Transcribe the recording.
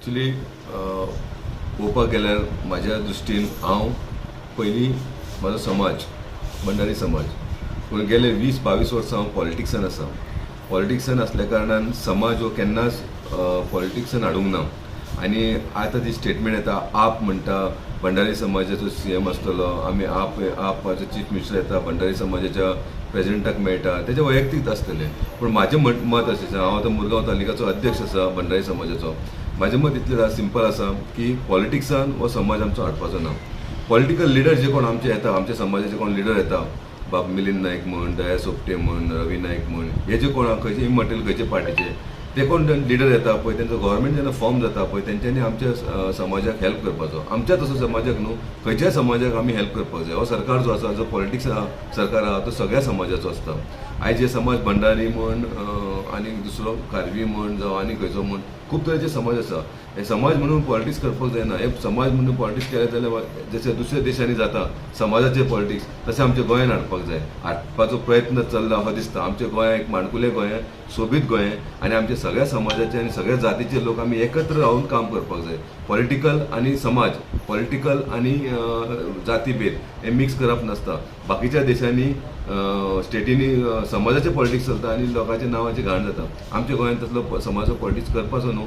Actually पळोवपाक गेल्यार म्हाज्या दृश्टीन हांव पयलीं म्हजो समाज भंडारी समाज, पूण गेले 20-22 वर्सां हांव पॉलिटिक्सान आसा. पॉलिटिक्सान आसल्या कारणान समाज हो केन्नाच पॉलिटिक्सान हाडूंक ना. आनी आतां ती स्टेटमेंट येता, आप म्हणटा भंडारी समाजाचो सीएम आसतलो, आमी आप आपाचो चीफ मिनिस्टर येता, भंडारी समाजाच्या प्रेजिडेंटाक मेळटा, तेजें वैयक्तीक आसतलें. पूण म्हाजें मत अशें आसा, हांव आतां मुरगांव तालुक्याचो अध्यक्ष आसा भंडारी समाजाचो. म्हाजें मत इतलें सिंपल आसा की पॉलिटिक्सान हो समाज आमचो हाडपाचो ना. पॉलिटिकल लिडर जे कोण आमचे येता, आमच्या समाजाचे कोण लिडर येता, बाब मिलिंद नायक म्हण, दया सोपटे म्हण, रवी नायक म्हण, हे जे कोण खंयचे इमटेरियल खंयचे पार्टीचे ते कोण लिडर येता पळय, तेंचो गव्हर्मेंट जेन्ना फॉर्म जाता पळय, तेंच्यांनी आमच्या समाजाक हेल्प करपाचो. आमच्याच असो समाजाक न्हू, खंयच्याय समाजाक आमी हेल्प करपाक जाय. हो सरकार जो आसा, जो पॉलिटिक्स सरकार आहा, तो सगळ्या समाजाचो आसता. आयज हे समाज भंडारी म्हण, आनी दुसरो खारवी म्हण, जावं आनी खंयचो म्हण, खूब तरेचे समाज आसा. हे समाज म्हणून पॉलिटिक्स करपाक जायना. हे समाज म्हणून पॉलिटिक्स केले जाल्यार जशें दुसऱ्या देशांनी जाता समाजाचे पॉलिटिक्स, तशें आमच्या गोंयान हाडपाक जाय. हाडपाचो प्रयत्न चल्ला असो दिसता. आमच्या गोंया एक माणकुलें गोंय, सोबीत गोंय, आनी आमच्या सगळ्या समाजाचे आनी सगळ्या जातीचे लोक आमी एकत्र रावन काम करपाक जाय. पॉलिटिकल आनी समाज, पॉलिटिकल आनी जातीभेद हे मिक्स करप नासता. बाकीच्या देशांनी स्टेटींनी समाजाचे पॉलिटिक्स चलता आनी लोकांच्या नांवाची घाण जाता. आमच्या गोंयांत तसलो समाजाचो पॉलिटिक्स करपाचो न्हू.